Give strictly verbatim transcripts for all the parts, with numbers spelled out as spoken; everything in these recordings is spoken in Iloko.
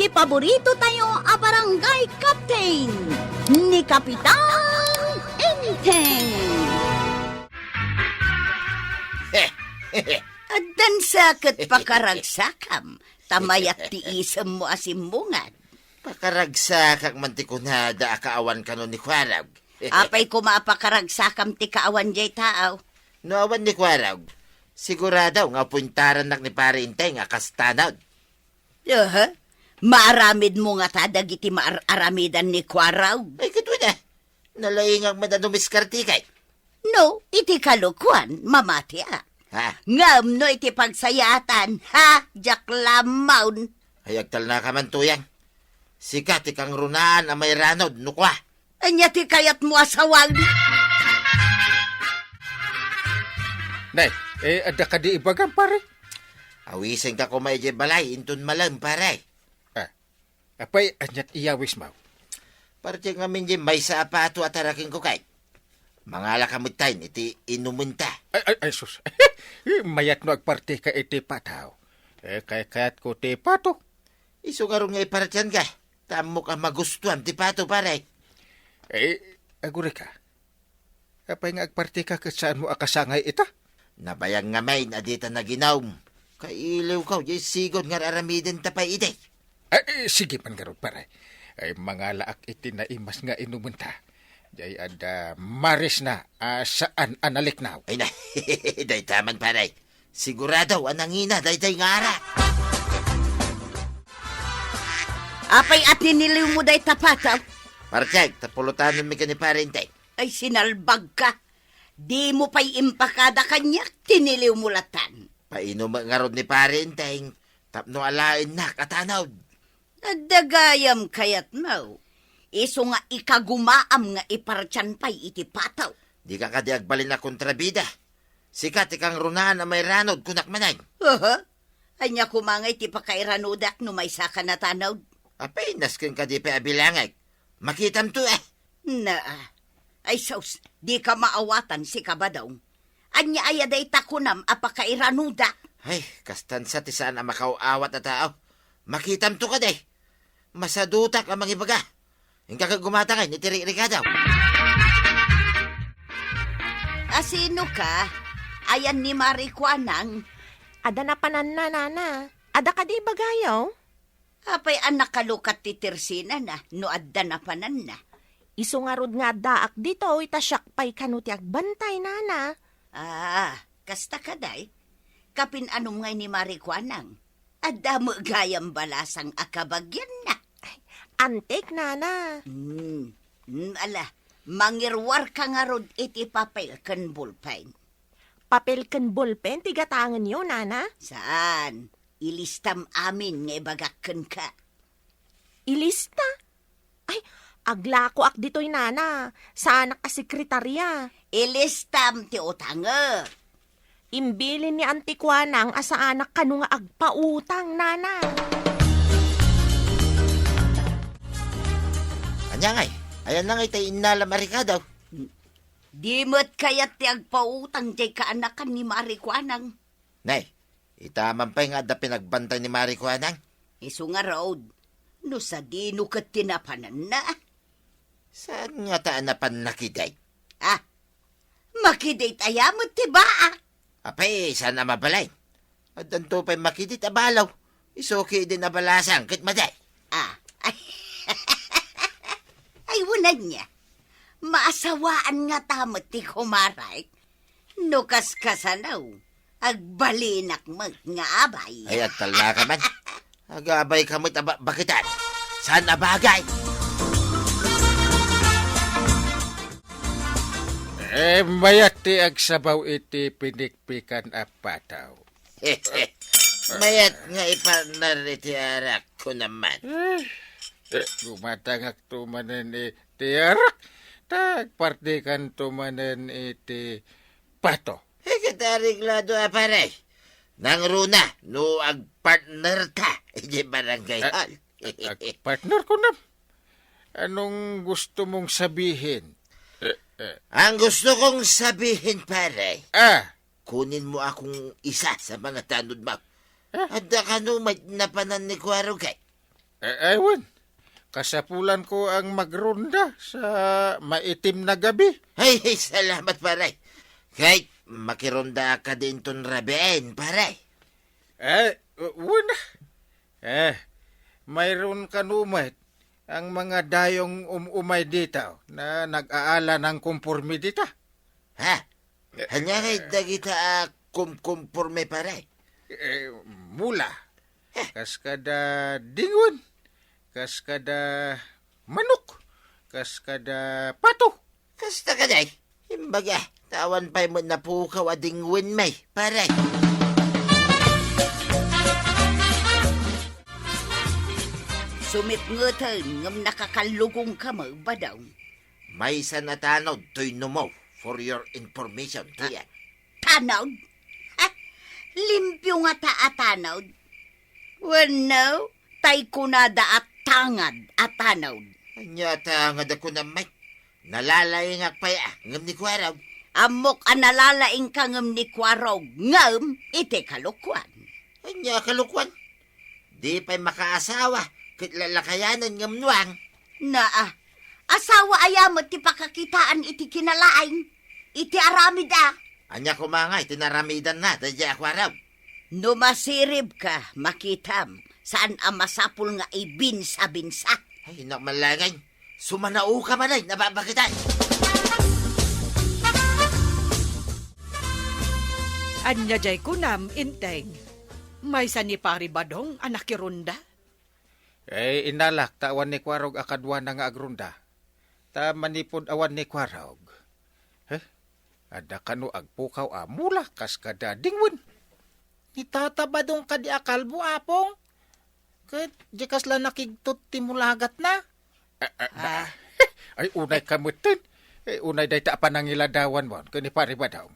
Ti paborito tayo a barangay captain, ni Kapitan Enteng. Addan sa ket pakaragsakam, ta mayat ti isemmo a simmungad. Pakaragsakak man ti kunada a kaawan kano ni Kuarog. Apay koma a pakaragsakam ti kaawan jay taaw? No awan ni Kuarog, sigurado nga puintarannak ni Pare Enteng a kas tanod. Aha. Maaramidmo ngata dagiti maar-aramidan ni Kuarog? Ay, ket wen a. Nalaingak met a dumiskartikay. No, iti kalokuan, mamatiak. Ha? Ngem no iti pagsayaatan, ha, diak lammaon. Ay, agtalnaka man, Tuyang. Sika ti kangrunaan a mairanod, no kua. Ania ti kayatmo a sawag? Nay, eh, adda kadi ibagam, pare? Awisenka koma idiay balay, inton malem, pare. Ah, apay, aniat iyawismo? Parte ngamin di maysa a pato a tarakenko kay. Mangalaka metten iti inumenta. Ay, ay, ay, sus. Mayat no agparteka iti pato. Eh, kay kayatko ti pato. Isu ngarud nga ipartianka. Ta ammok a magustuam ti pato, pare. Eh, agurika. Apay nga agparteka ket saanmo a kasangay ita? Nabayag ngamin a dita naginom. Kailiwko, diay sigud nga ar-aramidenta pay idi. Eh, eh, sige man ngarud, pare. Ay, mangalaak iti naimas nga inumenta. Diay adda marisna a saan a naliknaw. Ay na, dayta man, pare. Sigurado a nangina daydiay nga arak. Apay a tiniliwmo dayta pato? Partiek, ta pulutanonmi ken ni Pare Enteng. Ay, sinalbagka. Dimo pay impakada kaniak, tiniliwmo latan. Painumek ngarud ni Pare Enteng, tapno alaennak a tanod. Adda gayam kayatmo. Isu nga ikagumaam nga ipartian pay iti pato. Dika kadi agbalin a kontrabida. Sika ti kangrunaan a mairanod, kunak manen. Aha. Ania koma ngay ti pakairanudak no maysaka natanod? Apay, nasken kadi pay a bilangek. Makitamto, eh. Naa. Ay sus, dika maawatan, sika Badong. Ania aya dayta kunam a pakairanudak? Ay, kastan sa ti saan a makaw-awat a tao. Makitamto kadi. Masadutak a mangibaga. Inka ket gumatangay iti rikrikadaw. Asino ka? Ayan ni Mari Kuanang. Adda napananna, nana. Adda kadi ibagayo? Apay a nakalukat ti tersinana no adda napananna? Isu ngarud nga addaak ditoy ta siak pay kano ti agbantay, nana. Ah, kasta kaday? Kapin-anom ngay ni Mari Kuanang? Adda met gayam balasang a kabagianna. Ay, antik, nana. Hmm. Hmm, ala, mangiruarka ngarud iti papel ken bolpen. Papel ken bolpen ti gatangenyo, nana? Saan? Ilistam amin nga ibagak kenka. Ilista? Ay, aglakoak ditoy, nana. Saanak a sekretarya. Ilistam ti utangek. Imbilin ni Anti Kuanang a saanak kano nga agpautang, nana. Ania ngay? Ayanna ngay ti innalam a rekado? Di met kayat ti agpautang diay kaanakan ni Mari Kuanang. Nay, ita man pay nga adda pinagbantay ni Mari Kuanang? Isu ngarud, no sadino ket ti napananna? Saan ngata a napan nakidit? Ah, makidit aya met ti baak. Apay, saan a mabalin? Addanto pay makidit a balo. Isu ketdin a balasang ket madi. Ah, ay. Ay, wen ania. Maasawaan ngata met ti kumarek. No kaskasano, agbalinak met nga abay. Ay, agtalnaka man. Agabayka met a ba-, bakitan. Saan a bagay? Eh, mayat ti agsabaw iti pinikpikan a pataw. Mayat nga ipartner iti arak ko naman. Eh, eh, gumatangakto manen iti arak. Ta agpartikanto manen iti pato. Eh, ket areglado a, pare. Nangruna no agpartner ta iti barangay hall. Ag-, agpartner ko na. Anong gusto mong sabihin? Eh, eh. Ang gusto kong sabihin, pare, ah, kunin mo akong isa sa mga tanod mo. Ah? Adda kano may napanan ni Kuarog kay? Eh, eh, wen. Kasapulanko ang magronda sa maitim na gabi. Ay, salamat, pare. Kay, makironda ka din ton rabiin, pare. Eh, wen. Eh, mayroon kano met ang mga dayong um-umay dito na nag-aala ng kumporme dita. Ha? Eh, ania ngay dagita a kumkumporme, pare? Eh, mula. Eh. Kas kada dingwen. Kas kada manok. Kas kada pato. Kasta kadi, imbaga, ta awan pay met napukaw a dingwen mi, pare. Sumitngeten ngem nakakallugongka met, Badong. Maysa a tanod toy numo, for your information, ah, Tian. Tanod? Ha? Limpio ngata a tanod? Wenno, tay kunada a tangad a tanod? Ania a tangad a kunam, Mike? Nalalaingak pay a, ngem ni Kuarog. Ammok a nalalaingka ngem ni Kuarog, ngem iti kalokuan. Ania a kalokuan? Di pay makaasawa, ket lalakayanen ngem nuang. Naa, asawa aya met ti pakakitaan iti kinalaing, iti aramid a? Ania koma ngay ti naramidanna daydiay a Kuarog? No masiribka, makitam, saan a masapul nga ibinsa-binsa. Ay, nak malangay. Sumanaoka manen, nababakitan. Ania jay kunam, Inteng? Maysa ni Pari Badong a nakirunda? Eh, inalak ta awan ni Kuarog a kaduana nga agrunda. Ta manipud awan ni Kuarog. Heh, adda kano agpukaw a mula kas kada dingwen. Ni Tata Badong kadi a kalbo, Apong? Ket di kasla nakigtot ti mulagatna? Ah, ah, ah. Ay, unay ka metten. Eh, unay dayta a panangiladawanmo ken ni Pari Badong.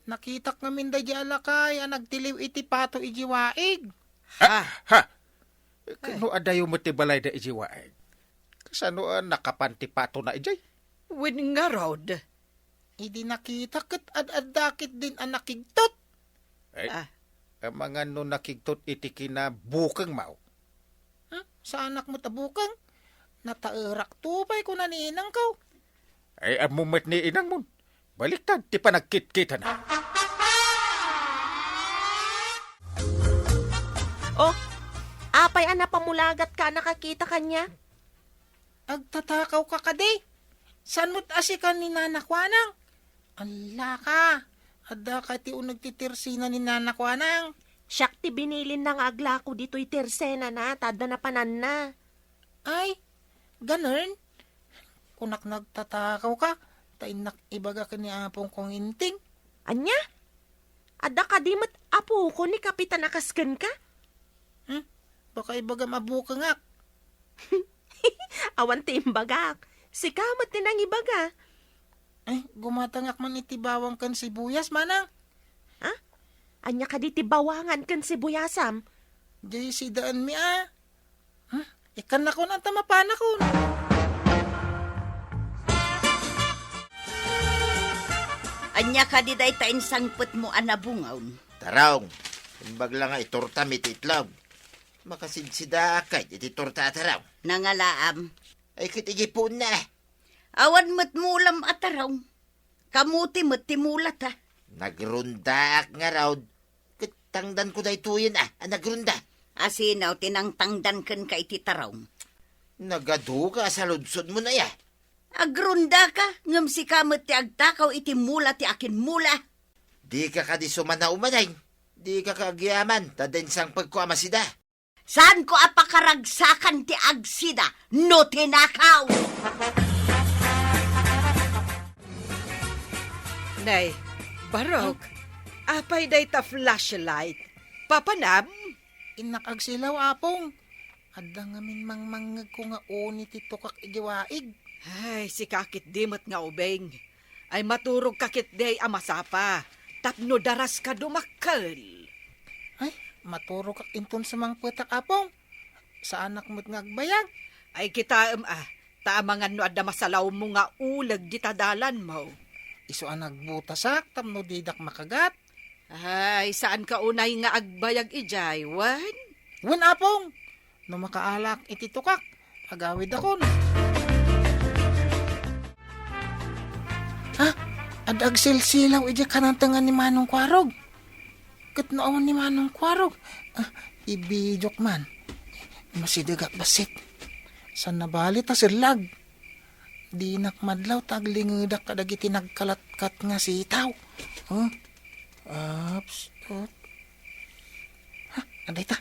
Nakitak ngamin daydiay a lakay a nagtiliw iti pato idiay waig. Ha? Ha? Ha? Eh, no adayo met ti balayda idiay waig, kasano a nakapan ti patona idiay? Wen ngarud. Idi nakita ket ad-adda ketdin a nakigtot. Ay, ah, amangan no nakigtot iti kinabukengmo. Hmm? Saanak met a bukeng? Nataerakto pay kuna ni inangko. Ay, ammo met ni inangmon. Baliktad ti panagkitkitana. Oh, apay a napamulagatka a nakakita kaniak? Agtatakawka kadi? Saan met a sika ni Nana Kuanang? Allaka, adda ka ti uneg ti tersena ni Nana Kuanang? Siak ti binilinna nga aglako ditoy tersenana, ta adda napananna. Ay, ganern? Kunak nagtatakawka, ta innak ibaga ken ni apongko nga Inting. Ania? Adda kadi met apoko ni Kapitan a kas kenka? Hmm? Baka ibagam a bukengak. Awan ti imbagak. Sika met ti nangibaga. Ay, gumatangak man iti bawang ken sibuyas, manang. Ha? Ania kadi ti bawangan ken sibuyasam? Jay sidaanmi a. Hmm? Ikkannakon anta mapanakon. Ania kadi dayta insangpetmo a nabungaw? Tarong, imbag la nga itortam iti itlog. Makasidsidaak kay iti torta a tarong. Nangalaam. Ay, ket iti puonna. Awan met mulam a tarong. Kamote met ti mulata. Nagrondaak ngarud. Ket tangdanko daytoyen a, a nagrunda. Asino ti nangtangdan kenka iti tarong? Nagaduka a saludsodmon aya. Agrondaka, ngem sika met ti agtakaw iti mula ti akinmula. Dika kadi sumanaw manen. Dika ka agyaman, ta diay insangpetko a masida. Saanko a pakaragsakan ti agsida no tinakaw? Nay, Barok, apay dayta flashlight? Papanam? Innak agsilaw, Apong. Adda ngamin mangmangngegko nga uni ti tukak idiay waig. Ay, sika ketdi met nga ubing. Ay, maturogka ketdi a masapa tapno daraska dumakkel. Ay, maturogak inton sumangpetak, Apong. Saanak met nga agbayag. Ay, kitaem a, ta amangan no adda masalawmo nga uleg dita dalanmo. Isu a nagbutasak tapno didak makagat. Ay, saanka unay nga agbayag idiay, wen? Wen, Apong. No makaalak iti tukak, agawidakon. Ha? Adda agsilsilaw idiay kanantengan ni Manong Kuarog. Ket no awan ni Manong Kuarog, ah, ibidiok man. Masidegak bassit. Saan nabali ta sellag? Dinak madlaw ta aglingedak kadagiti nagkalatkat nga sitaw. Huh? Ups, up. Ha, adda dayta.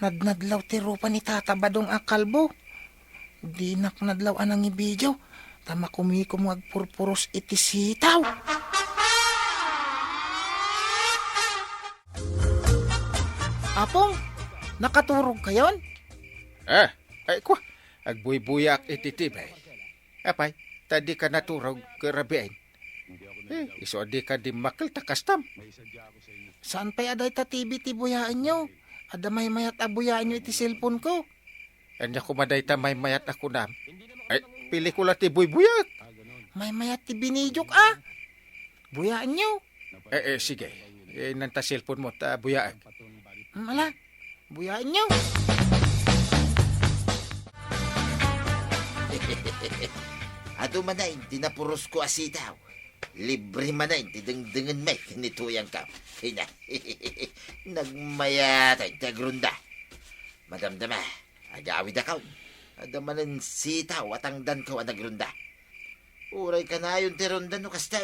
Nadnadlaw ti rupa ni Tata Badong a kalbo. Dinak nadlaw a nangibidio, ta makumiko nga agpurpuros iti sitaw. Apong, nakaturogkayon? Ah, ay, kwa, agbuybuyaak iti T V. Apay, ta dika naturog, ket rabiin. Eh, isu a dika dimmakkel ta kastam. Saan pay a dayta T V ti buyaenyo? Adda maymayat a buyaenyo iti cellphone ko. Ania koma dayta maymayat a kunam? Ay, pelikula ti buybuyaek. Maymayat ti binidiok a. Buyaenyo. Eh, eh, sige. Eh, inanta cellphone mo, ta buyaek. Hmm, ala. Buyaenyo. Adu manen ti napurosko a sitaw. Libre manen ti dengdengenmi ken ni Tuyangko. Kina. Nagmayat ti agrunda. Madamdama, agawidakon. Adda manen sitaw a tangdanko a nagrunda. Uray kanayon ti runda no kasta.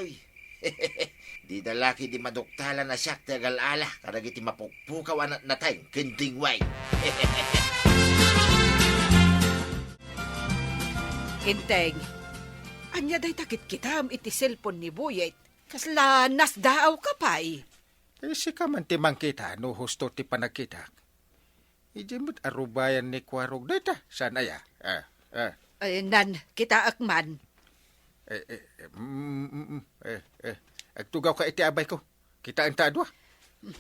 Dida la ketdi maduktalan a siak ti agal-ala kadagiti mapukpukaw a natnateng ken dingway. Enteng, ania dayta kitkitaem iti cellphone ni Buyet? Kasla nasdaawka pay? Eh, sika man ti mangkita no husto ti panagkitak. Idiay met a rubayan ni Kuarog dayta, saan aya? Ah, ah. Ay, nan, kitaek man. Eh, eh, eh, mm, mm, mm, eh, eh. Agtugawka iti abayko. Kitaenta a dua.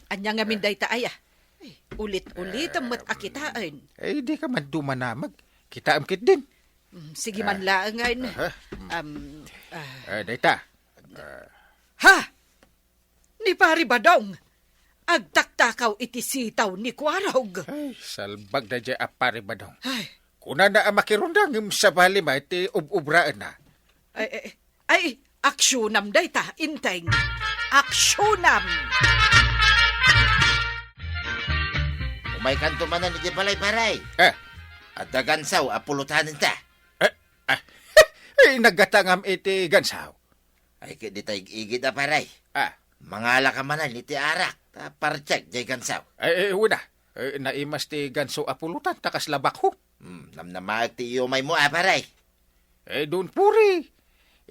Ania ngamin dayta aya? Ay, ulit-ulitem met a kitaen. Eh, dika man dumanamag. Kitaem ketdin. Mm, sige man laengen. Aha. Um, ah. Eh, dayta. Ah. Ha! Ni Pari Badong, agtaktakaw iti sitaw ni Kuarog. Ay, salbag daydiay a Pari Badong. Ay. Kunana a makirunda ngem sabali met ti ub-ubraenna. Ay, ay, ay, aksyonam dayta, Enteng. Aksyonam! Umaykanto manen iti balay, pare. Eh. Adda gansaw a pulutanenta. Eh, ah, eh, naggatangam iti gansaw. Ay, ket dita ig-igid a, pare. Ah. Mangalaka manen iti arak, ta partek diay gansaw. Eh, eh, wen a. Eh, naimas ti ganso a pulutan, ta kasla bakho. Hmm, namnamaek ti iyumaymo a, pare. Eh, don't worry.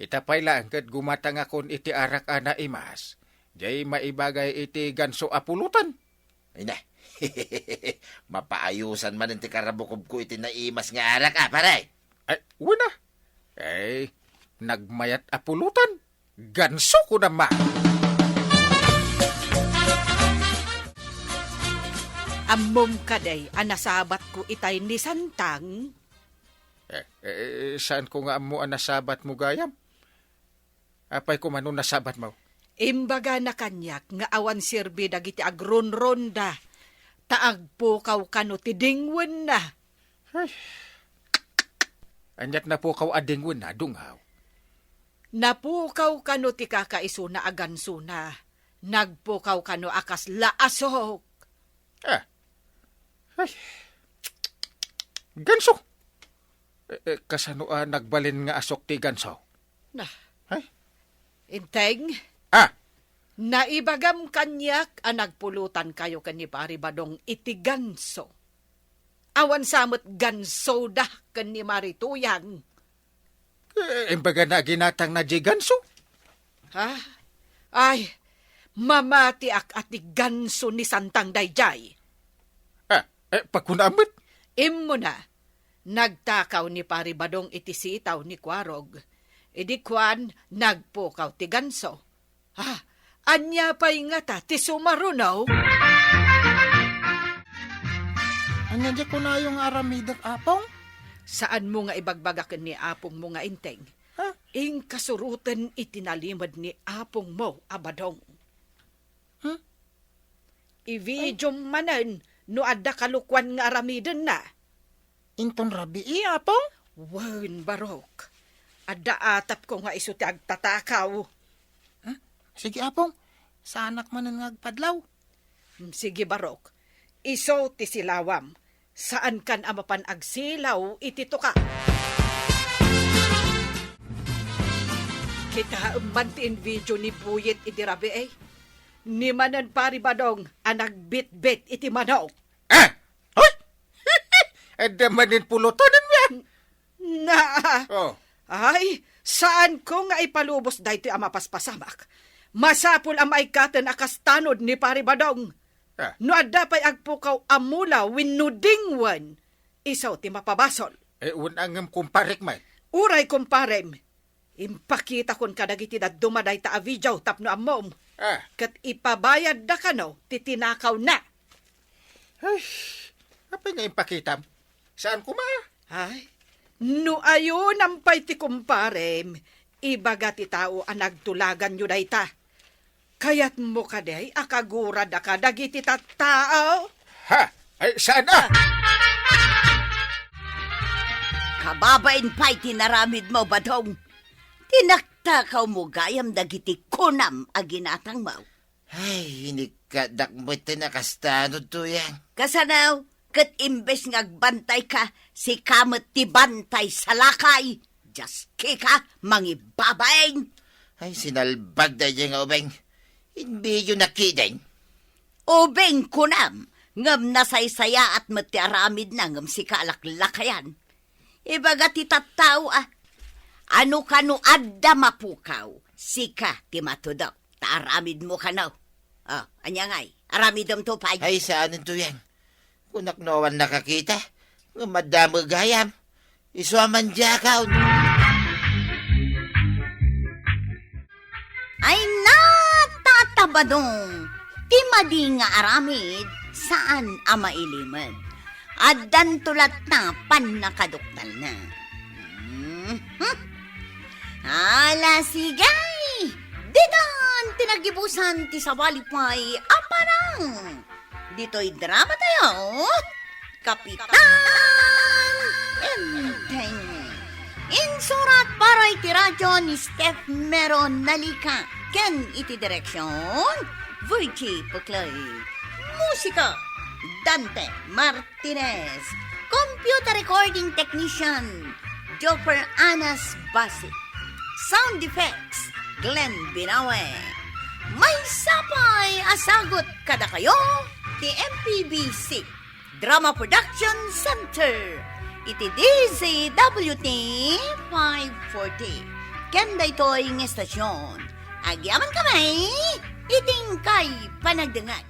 Ita pay laeng ket gumatangakon iti arak a naimas. Diay maibagay iti ganso a pulutan. Ay na. Mapaayusan manen ti karabukobko iti naimas nga arak a, pare. Ay, wen a. Ay, nagmayat a pulutan. Ganso, kunam man. Ammom kadi a nasabatko itay ni Santang? Eh, eh, saanko nga ammo a nasabatmo gayam. Apay koma no nasabatmo? Imbagana kaniak nga awan serbi dagiti agrunronda, ta agpukaw kano ti dingwenna. Ay. Aniat napukaw a dingwenna, dungaw? Napukaw kano ti kakaisuna a gansona. Nagpukaw kano a kasla asok. Ah. Ay. Ganso. Eh, eh, kasano a nagbalin nga asok ti ganso? Na. Ay? Enteng? Ah. Naibagam kaniak a nagpulutankayo ken ni Pari Badong iti ganso. Awan sa met gansoda ken ni Mari Tuyang. Eh, imbagana a ginatangna diay ganso? Ha? Ay, mamatiak a ti ganso ni Santang daydiay. Ah, eh, pakuna met? Immuna, nagtakaw ni Pari Badong iti sitaw ni Kuarog. Idi kuan, nagpukaw ti ganso. Ah, ania pay ngata ti sumaruno? Ania diay kunayo nga aramidek, Apong? Saanmo nga ibagbaga ken ni apongmo nga Enteng? Ha? Inka suroten iti nalimed ni apongmo a Badong. Hmm? Ividiom manen no adda kalokuan nga aramidenna. Inton rabii, Apong? Wen, Barok. Adda atapko nga isu ti agtatakaw. Huh? Sige, Apong. Saanak manen nga agpadlaw. Hmm, sige, Barok. Isu ti silawam. Saankan a mapan agsilaw iti tuka. Kitaem man ti invideo ni Buyit idi rabii. Ni manen Pari Badong a nagbitbit iti manok. Ah! Hoy! Adda manen pulutanenyo. Na, Oh. Ay, saanko nga ipalubos daytoy a mapaspasamak. Masapul a maikkaten a kas tanod ni Pari Badong. Ah. No adda pay agpukaw a mula wenno dingwen, isu ti mapabasol. Eh, wen a ngem kumparek man. Uray kumparem, impakitakon kadagiti dadduma dayta a video tapno ammom. Ah. Ket ipabayadda kano ti tinakawna. Ay, apay nga impakitam? Saan kuma? Ay, no ayonam pay ti kumparem, ibaga ti tao a nagtulaganyo dayta. Kayatmo kadi a kaguradaka dagiti tattao? Ha? Ay, saan a? Kababain pay ti naramidmo, Badong. Tinaktakawmo gayam dagiti kunam a ginatangmo. Ay, inikkadak met ti nakastanod, Tuyang. Kasano? Ket imbes nga agbantayka, sika met ti bantay salakay. Diaskika, mangibabain. Ay, sinalbag daydiay nga ubing. Inbiyo na kidin. Ubing kunam, ngem nasaysayaat met ti aramidna ngem sika a laklakayan. Ibaga ti tattao a, ano kano adda mapukaw, sika ti matudok, ta aramidmo kano. Oh, ania ngay, aramidem to pay. Ay, saan ito yan? Kunak no awan nakakita, ngem adda met gayam. Isu a mandiakaw. Ay, natatabadong ti madi nga aramid, saan a mailimed. Addanto latta pannakaduktalna. Mhm. Ala, sige! Ditan ti nagibusan ti sabali pay a parang. Ditoy drama tayo, Kapitan Enteng. Insurat para iti radyo ni Steph Mero Nalica ken iti direksyon, Virgie Puclay. Musika, Dante Martinez. Computer recording technician, Joffer Anas Basi. Sound effects, Glenn Binawe. Maysa pay a sagut kadakayo ti M P B C Drama Production Center iti D Z W T five forty. Ken daytoy nga estasyon, agyamankami iti inkay panagdengngeg.